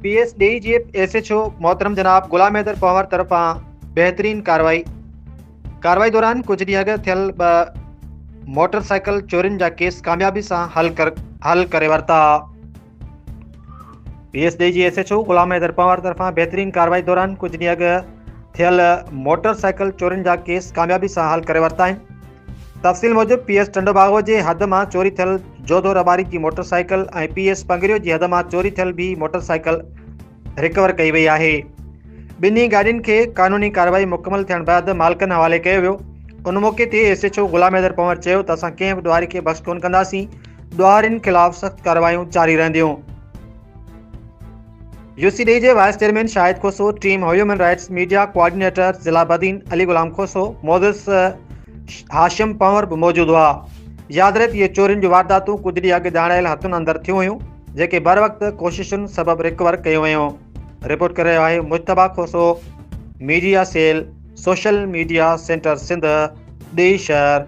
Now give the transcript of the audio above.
P S ڏيئي جي S H O محترم جناب غلام حيدر پنهور طرفان بهترين ڪارروائي ڪارروائي دوران ڪجهه ڏينهن اڳ ٿيل ٻه موٽر سائيڪل چورين جا ڪيس ڪاميابي سان حل ڪر حل ڪري ورتا. پي ايس ڏيئي جي S H O Ghulam Haider Panhwar طرفان بهترين ڪارروائي دوران ڪجهه ڏينهن اڳ ٿيل موٽر سائيڪل چورين جا ڪيس ڪاميابي سان حل ڪري ورتا آهن. تفصيل موجب پي ايس ٽنڊوباگو جي حد مان چوري ٿيل جوڌو رٻاري جي motor cycle ۽ P S Pangrio جي حد مان چوري ٿيل ٻي موٽر سائيڪل رڪور ڪئي وئي آهي. ٻنهي گاڏين کي قانوني ڪارروائي مڪمل ٿيڻ بعد مالڪن حوالي ڪيو ويو. ان موقعي تي S H O Ghulam Haider Panhwar چيو ته اسان ڪنهن به ڏوهاري کي بخش ڪونه ڪنداسين، ڏوهارين خلاف سخت ڪارروايون جاري رهنديون. يو سي ڊي جي vice chairman Shahid Khoso, team human rights media coordinator ضلع بدين علي غلام کوسو، معزز هاشم پنهور به موجود هئا. ياد رهي ته اهي چورين جون وارداتون ڪجهه ڏينهن اڳ ڄاڻايل هٿن اندر ٿيون هيون، جيڪي بروقت ڪوششن سبب رڪور ڪيون ويون. رپورٽ ڪري رهيو آهي Mujtaba Khoso, media cell, social media centre Sindh, ڏيئي شهر.